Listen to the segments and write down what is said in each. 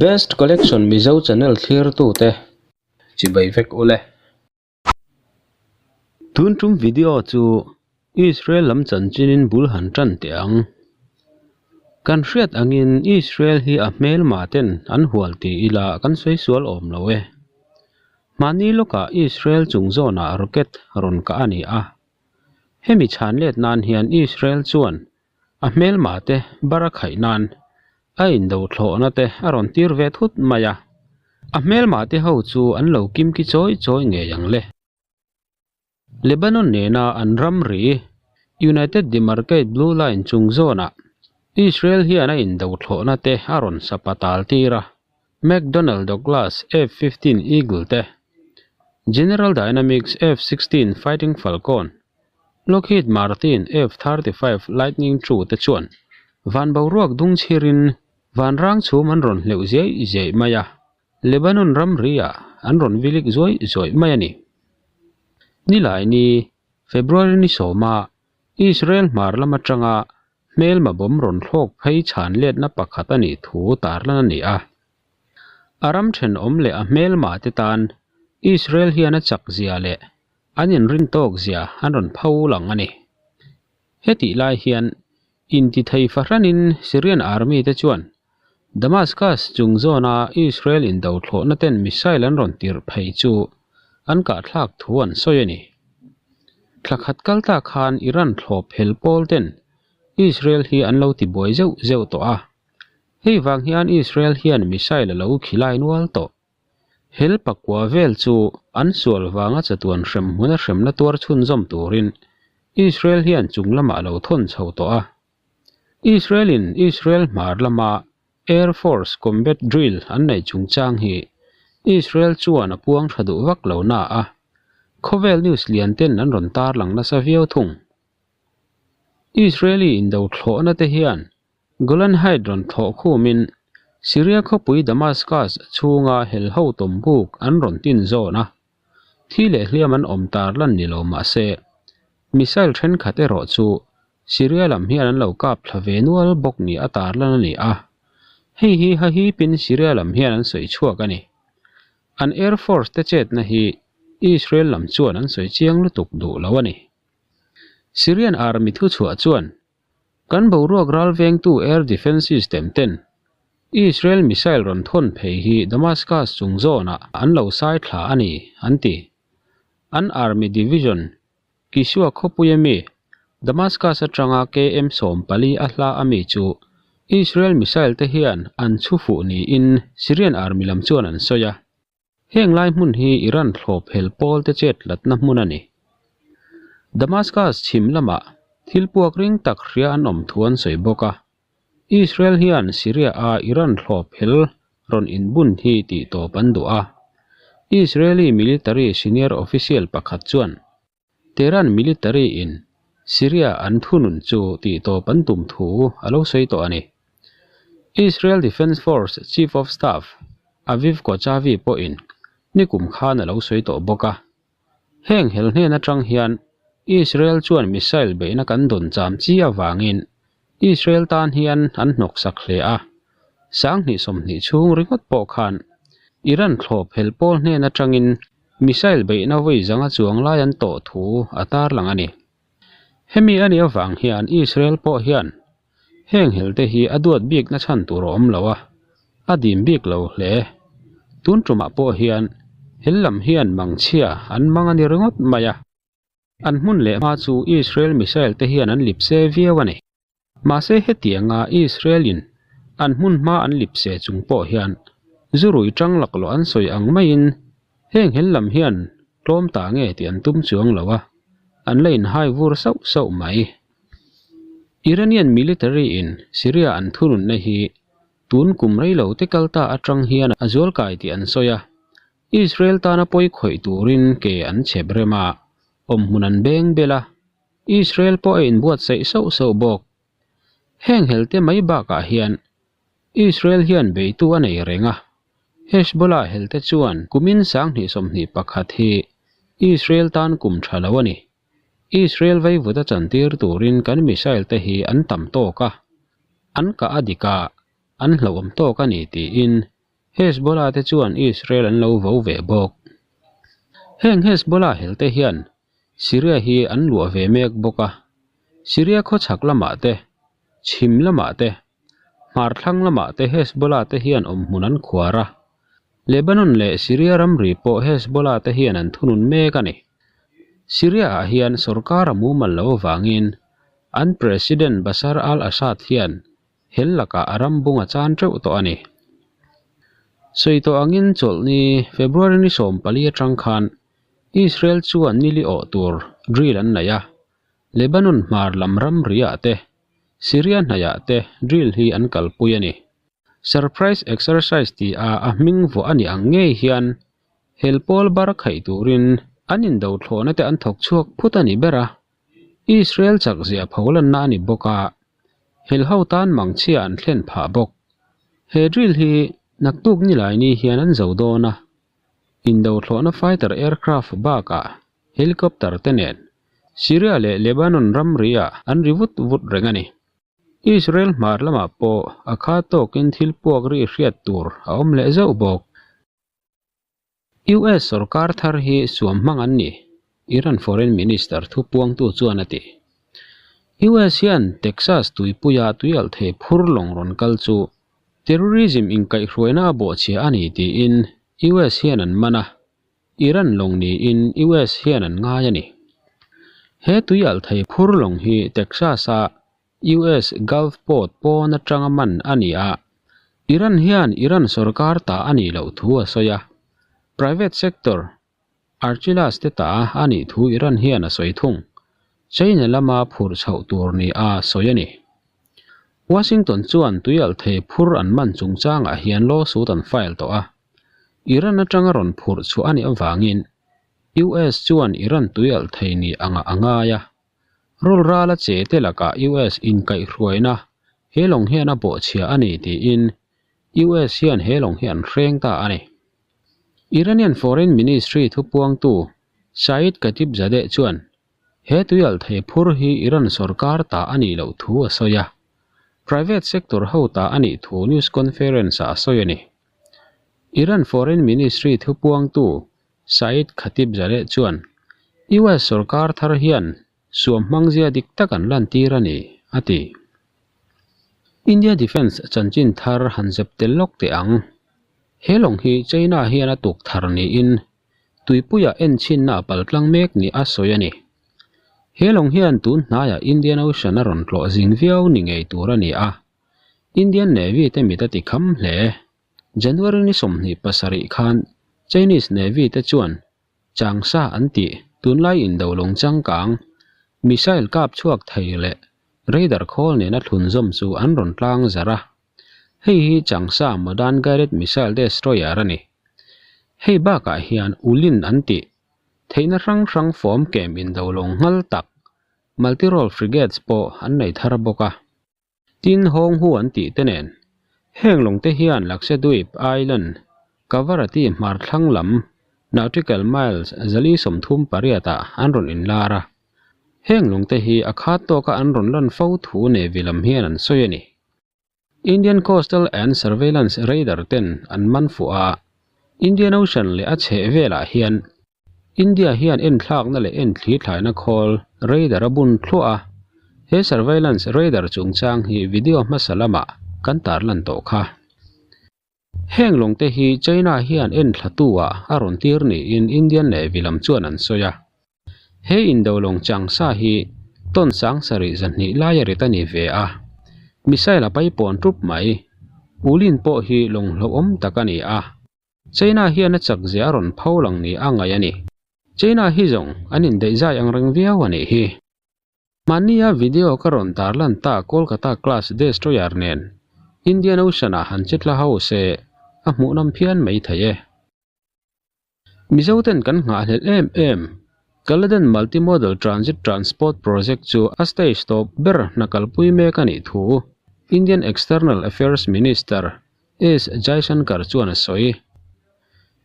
Best Collection Mizo channel thlirtute chibai vek ule. Tun tum video chu Israel lam chanchinin bul han tan teh ang. Kan hriat angin Israel hi a hmelma ten an hual ti ila kan sawi sual awm lo e. Mahni lawkah Israel chung zawnah rocket rawn kah a ni a. Hemi chhan let nan hian Israel chuan a hmelma te bar a khaih nan a indo thlawhna te a rawn tir ve thut mai a. A hmelma te ho chu an lo kimki chawi chawi ngei ang le. Lebanon nena an ramri United Demarcate Blue Line chung zawnah Israel hian a indo thlawhna te a rawn sapa tal tir a, McDonnell Douglas F-15 Eagle te, General Dynamics F-16 Fighting Falcon, Lockheed Martin F-35 Lightning II te chuan van boruak dung chhirin vanrang chhum an rawn hleuh ziaih ziaih mai a. Lebanon ramri-ah an rawn vilik zuai zuaih mai a ni. Nilai ni, February ni sawma Israel hmar lam atanga hmelma bawm rawn thlawk phei chhan letna pakhat a nih thu tarlan a ni a. A ram thenawm leh a hmelma te tan Israel hian a chak zia leh an inrin tawk zia an rawn pho lang a ni. Hetih lai hian intithei fahranin Syrian army te chuan Damascus chung zawna Israel indo thlawhna ten missile an rawn tirh phei chu an kahthlak thu an sawi a ni. Thla khat kal ta khan Iran thlawp hel pawl ten Israel hi an lo tibuai zeuh zeuh tawh a, hei vang hian Israel hian missile a lo khilai nual tawh. Hel pakua vel chu an sual vanga chatuan hrem hmuna hremna tuar chhunzawm turin Israel hian chung lamah a lo thawn chho tawh a. Israel-in Israel hmar lama Air Force Combat Drill an neih chungchang hi Israel chuan a puang tha duh vak lo na a, khawvel news lian ten an rawn tarlang nasa viau thung. Israeli indo thlawhna te hian Golan Height rawn thlawh khumin Syria khawpui Damascus chhunga hel ho tawmbuk an rawn tin zawn a, thi leh hliam an awm tar lan ni lo mah se, missile thenkhat erawh chu Syria lam hian an lo kap thla ve nual bawk ni a tar lan a ni a, hei hi hahipin Syria lam hian an sawi chhuak a ni. An Air Force te chetna hi Israel lam chuan an sawi chiang lutuk duh lo a ni. Syrian Army thuchhuah chuan Kan boruak ral vengtu air defence system ten Israel missile rawn thawn phei hi Damascus chung zawnah an lo sai thla a ni, an ti. An army division Kisua khawpui ami Damascus atanga KM 14 a hla ami chu Israel missile te hian an chhu fuh niin Syrian army lam chuan an sawi a. Heng lai hmun hi Iran thlawp hel pawl te chet latna hmun a ni. Damascus chhim lamah thil puak ring tak hria an awm thu an sawi bawk a. Israel hian Syria a Iran thlawp hel rawn inbun hi tih tawp an duh a. Israeli military senior official pakhat chuan Tehran military in Syria an thunun chu tih tawp an tum thu a lo sawi tawh a ni. Israel Defence Force Chief of Staff Aviv Kochavi pawhin nikum khan a lo sawi tawh bawk a. Heng hel hnen atang hian Israel chuan missile beihna kan dawn cham chi avangin Israel tan hian an hnawksak hle a, 2020 chhung ringawt pawh khan Iran thlawp hel pawl hnen atangin missile beihna vawi zanga chuang lai an tawh thu a tarlang a ni. Hemi a nih avang hian Israel pawh hian heng helte hi a duat bikna chhan tur a awm lo a, a dim bik lo hle. Tun tumah pawh hian hel lam hian mangchhia an mang a ni ringawt mai a. An hmun leh hma chu Israel missile te hian an lip se viau a ni. Mahse hetianga Israel in an hmun hma an lip se chung pawh hian zu rui tang laklawh an sawi ang maiin heng hel lam hian tlawm ta nge tih an tum chuang lo a, an la inhai vur sauh sauh mai. Iranian military in Syria an thununna hi tun kum reilo te kal ta atang hian a zualkai tih an sawi a, Israel tana pawi khawih turin ke an chhep rem a, awmhmun an beng bel a, Israel pawh a inbuatsaih sauh sauh bawk. Heng helte mai bakah hian Israel hian beitu a nei reng a, Hezbollah helte chuan kumin 2021 hi Israel tan kum tha lo a ni. Israel vaivut a chantir turin kan missile te hi an tam tawk a, an kah a dik a, an hlauhawm tawk a ni tiin. Hezbollah te chuan Israel an lo vo ve bawk. Heng Hezbollah helte hian Syria hi an luah ve mek bawk a, Syria khawchhak lamah te, chhim lamah te, hmar thlang lamah te Hezbollah te hian awmhmun an khuar a. Lebanon leh Syria ramri pawh Hezbollah te hian an thunun mek a ni. Syria ah hian sorkar a mumal loh avangin an President Bashar al-Assad hian hel lakah a ram bung a chan teuh tawh a ni. Sawi tawh angin chawlhni February ni 14 atang khan Israel chuan nili awh tur drill an nei a, Lebanon hmar lam ramri ah te, Syria hnaiah te drill hi an kalpui a ni. Surprise exercise ti a a hming vuah a ni ang ngei hian hel pawl bar khaih turin an indo thlawhna te an thawk chhuak phut a ni ber a, Israel chak zia pholanna a ni bawk a, hel ho tan mangchhia an thlen phah bawk. He drill hi naktuk nilai ni hian an zo dawn a, indo thlawhna fighter aircraft bakah helicopter te nen Syria leh Lebanon ramri ah an ri vut vut reng a ni. Israel hmar lamah pawh a kha tawkin thil puak ri hriat tur a awm leh zauh bawk. US sorkar thar hi suam hmang an ni, Iran Foreign Minister thu puangtu chuan a ti. US hian Texas tuipuia tuialh thei phur lawng rawn kal chu terrorism inkaihhruaina a bawhchhia a ni tiin US hian an man a, Iran lawng niin US hian an ngai a ni. He tuialh thei phur lawng hi Texas-a US Gulfport pawn atanga man a ni a, Iran hian Iran sorkar ta a nih loh thu a sawi a, private sector Archilas te ta a nih thu Iran hian a sawi thung. China lama phurh chhoh tur ni a sawi a ni. Washington chuan tuialh thei phur an man chungchangah hian lawsuit an file tawh a, Iran atanga rawn phurh chhuah a nih avangin US chuan Iran tuialh thei ni anga a ngai a. Rul rala che te lakah US inkaihhruaina he lawng hian a bawhchhia a ni tiin US hian he lawng hi an hreng ta a ni. Iranian Foreign Ministry thupuangtu Saeed Khatibzadeh chuan he tuialh thei phur hi Iran sorkar ta a nih loh thu a sawi a, private sector ho ta a nih thu news conference-ah a sawi a ni. Iran Foreign Ministry thupuangtu Saeed Khatibzadeh chuan US sorkar thar hian suam hmangzia dik tak an lantir a ni, a ti. India Defence chanchin thar han zep tel lawk teh ang. He lawng hi China hian a tuk thar niin tuipuia enchhinna a paltlang mek ni a sawi a ni. He lawng hian tun hnaiah Indian Ocean a rawn tlawh zing viau ni ngei tur a ni a, Indian Navy te mit a ti kham hle. January ni 27 khan Chinese Navy te chuan Changsha an tih tunlai indo lawng changkang, missile kap chhuak thei leh radar khawl nena thlunzawm chu an rawn tlang zarh a. Hei hi Changsha Modern Guided Missile Destroyer a ni. Hei bakah hian Ulin an tih theihna hrang hrang fawm kem indo lawng nghal tak, multi-role frigates pawh an nei thar bawk a. Tin Hawnghu an tih te nen, heng lawng te hian Lakshadweep Island, Kavaratti hmar thlang lam nautical miles 438 ah an rawn inlar a. Heng lawng te hi a khat tawka an rawn lan fo thu Navy lam hian an sawi a ni. Indian Coastal and Surveillance Radar ten an man fuh a, Indian Ocean leh a chheh velah hian India hian enthlakna leh enthli thlaina khawl radar a bun thluah a, he surveillance radar chungchang hi video hmasa lamah kan tarlan tawh kha. Heng lawng te hi China hian enthlatu ah a rawn tir niin Indian Navy lam chuan an sawi a. He indo lawng Changsha hi ton 7200 lai a rit a ni ve a, missile a paipawn tup mai. Ulin pawh hi lawng hlauhawm tak a ni a. China hian a chak zia a rawn pho lang ni a ngaih a ni. China hi zawng an indaih zai ang reng viau a nih hi. Mahnia video ka rawn tarlan ta Kolkata class destroyer nen Indian Ocean ah han che tla ho se a hmuhnawm phian mai thei e. Mizoten kan nghahhlelh em em Kaladan Multimodal Transit Transport Project chu a stage tawp ber hna kalpui mek a nih thu Indian External Affairs Minister S Jaishankar chuan a sawi.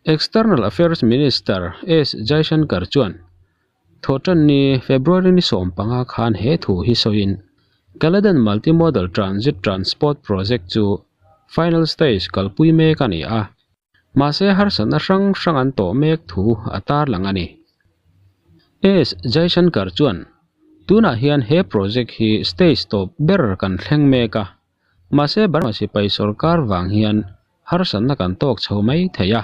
External Affairs Minister S Jaishankar chuan Thawhtanni February ni 15 khan he thu hi sawiin Kaladan Multimodal Transit Transport Project chu final stage kalpui mek a ni a. Mahse harsatna hrang hrang an tawh mek thu a tarlang a ni. S. Jaishankar chuan, Tunah hian he project hi stage tawp ber kan thleng mek a, mahse Burma sipai sorkar vang hian harsatna kan tawk chho mai thei a,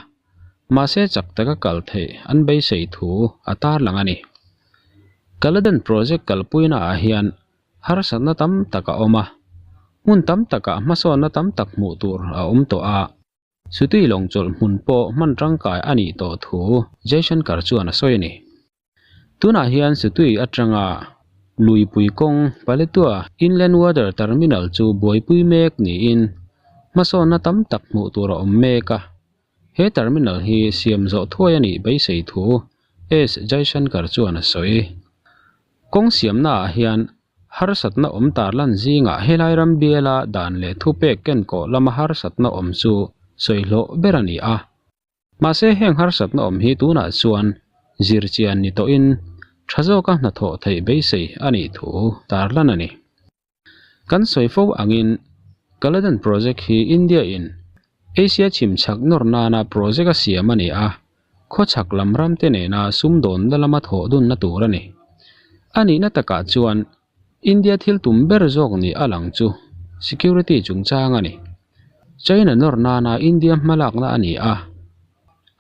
mahse chak taka kal theih an beisei thu a tarlang a ni. Kaladan project kalpuina ah hian harsatna tam tak a awm a, hmun tam takah hmasawnna tam tak hmuh tur a awm tawh a. Sutui lawng chawlh hmun pawh hman tangkai a nih tawh thu Jaishankar chuan a sawi a ni. Tunah hian Sutui atanga Luipui kawng Paletwa Inland Water Terminal chu buaipui mek niin hmasawnna tam tak hmuh tur a awm mek a. He terminal hi siam zawh thuai a nih beisei thu S Jaishankar chuan a sawi. Kawng siamnaah hian Harsatna awm tarlan zingah helai ram biala dan leh thupek kenkawh lama harsatna awm chu sawi hlawh ber a ni a. Mahse heng harsatna awm hi tunah chuan zirchian ni tawhin tha zawka hnathawh theih beisei a nih thu tarlan a ni. Kan sawi fo angin Kaladan Project hi India in Asia chhimchhak nawr nana project a siam a ni a, khawchhak lam ramte nena sumdawnna lama thawh dunna tur a ni. A nihna takah chuan India thil tum ber zawk nih a lang chu security chungchang a ni. China nawr nana India hmalakna a ni a,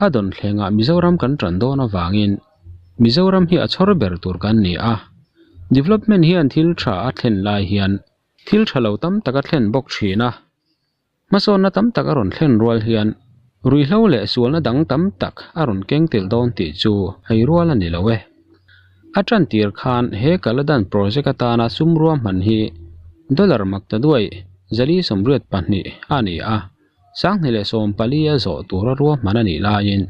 a dawn thlengah Mizoram kan tan dawn avangin Mizoram hi a chhawr ber tur kan ni a, development hian thil tha a thlen lai hian thil tha lo tam tak a thlen bawk thin a. Hmasawnna tam tak a rawn thlen rual hian ruihhlo leh sualna dang tam tak a rawn keng tel dawn tih chu hei rual a ni lo e. A tan tir khan he Kaladan project atana sum ruahman hi dollar makta duai 482 a ni a, 2014 a zawh tura ruahman a nih laiin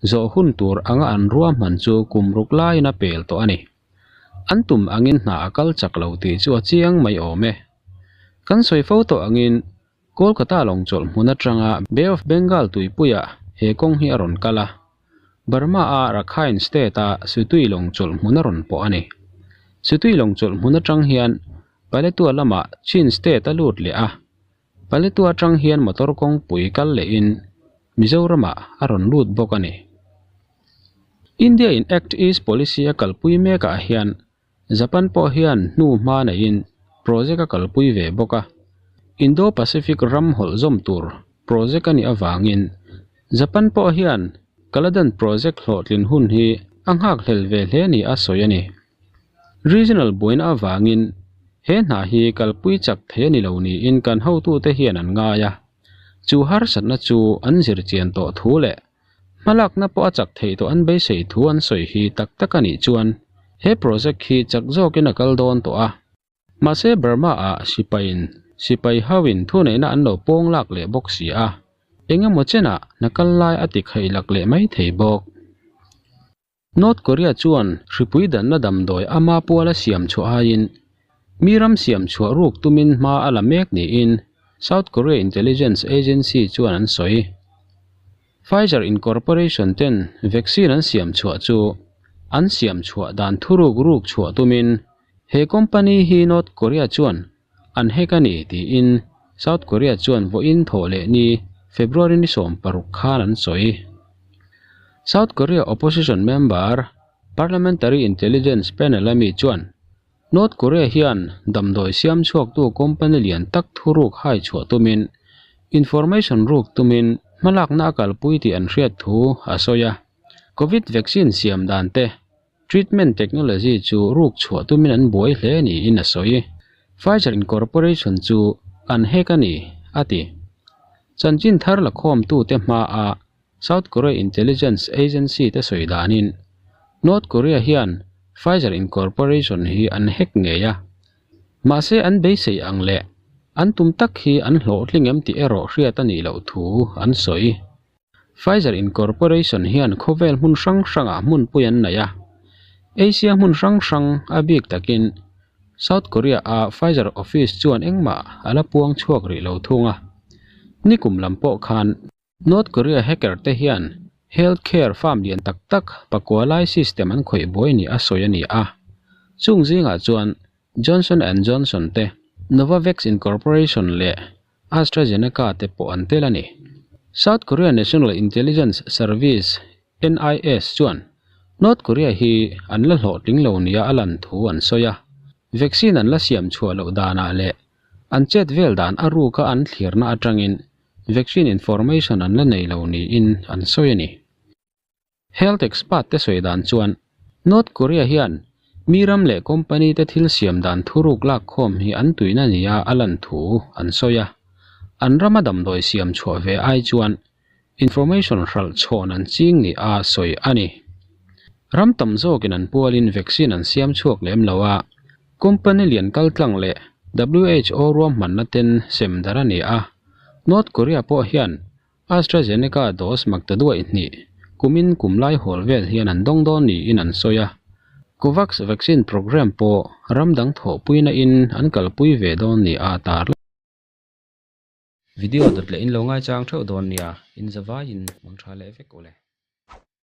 zawh hun tur anga an ruahman chu kum ruk laiin a pel tawh a ni. An tum angin hna a kal chak lo tih chu a chiang mai awm e. Kan sawi fo tawh angin Kolkata lawng chawlh hmun atanga Bay of Bengal tuipuiah he kawng hi a rawn kal a, Burma-a Rakhine State-a Sutui lawng chawlh hmun a rawn pawh a ni. Sutui lawng chawlh hmun atang hian Paletwa lamah Chin State a lut leh a, Paletwa atang hian motor kawngpui kal lehin Mizoramah a rawn lut bawk a ni. India in Act East Policy a kalpui mekah hian Japan pawh hian hnu hma neihin project a kalpui ve bawk a, Indo-Pacific ram hawlh zawm tur project a nih avangin Japan pawh hian Kaladan project hlawhtlin hun hi a nghakhlel ve hle ni a sawi a ni. Regional buaina avangin he hna hi kalpui chak thei a ni lo niin kan hotute hian an ngai a, chu harsatna chu an zirchian tawh thu leh Hmalakna pawh a chak theih tawh an beisei thu an sawi hi tak tak a nih chuan he project hi chak zawkin a kal dawn tawh a. Mahse Burma ah sipaiin sipai hoin thuneihna an lo pawng lak leh bawk si a, eng emaw chenah hna kal lai a ti khaih lak leh mai thei bawk. North Korea chuan hripui danna damdawi ama puala siam chhuah aiin mi ram siam chhuah ruk tumin hma a la mek niin South Korea Intelligence Agency chuan an sawi. Pfizer Incorporation ten vaccine an siam chhuah chu an siam chhuah dan thuruk ruk chhuah tumin he company hi North Korea chuan an hack a ni tiin South Korea chuan vawiin thawh leh ni February ni 16 khan an sawi. South Korea opposition member Parliamentary Intelligence Panel a mi chuan North Korea hian damdawi siam chhuaktu company lian tak thuruk hai chhuah tumin information ruk tumin hmalakna a kalpui tih an hriat thu a sawi a. Covid vaccine siam dan te Treatment technology chu ruk chhuah tumin an buai hle niin a sawi. Pfizer Incorporation chu an hack a ni, a ti. Chanchin thar la khawmtute hmaah South Korea Intelligence Agency te sawi danin North Korea hian Pfizer Incorporation hi an hack ngei a. Mahse an beisei ang leh an tum tak hi an hlawhtling em tih erawh hriat a nih loh thu an sawi. Pfizer Incorporation hian khawvel hmun hrang hrangah hmunpui an nei a, Asia hmun hrang hrang a bik takin South Korea-a Pfizer office chuan engmah a la puang chhuak rih lo thung a. Nikum lam pawh khan North Korea hacker te hian health care firm lian tak tak pakua lai system an khawih buai ni a sawi a ni a, chung zingah chuan Johnson and Johnson te, Novavax Incorporation leh AstraZeneca te pawh an tel a ni. South Korea National Intelligence Service, NIS, chuan North Korea hi an la hlawhtling lo nia a lan thu an sawi a, vaccine an la siam chhuah loh danah leh an chet vel dan a ruka an thlirna atangin vaccine information an la nei lo niin an sawi a ni. Health expert te sawi dan chuan North Korea hian mi ram leh company te thil siam dan thuruk lak khawm hi an tuina nia a lan thu an sawi a. An rama damdawi siam chhuah ve ai chuan information hralh chhawn an ching ni a sawi a ni. Ram tam zawkin an pualin vaccine an siam chhuak lem lo a, company lian kaltlang leh WHO ruahmanna ten sem dar a ni a. North Korea pawh hian AstraZeneca dose makta duaih hnih kumin kum lai hawl vel hian an dawng dawn niin an sawi a, Covax vaccine programme pawh ram dang thawhpuina in an kalpui ve dawn ni a tar la. Video dawt leh in lo ngaichang theuh dawn nia, in zavaiin mang tha leh vek ule.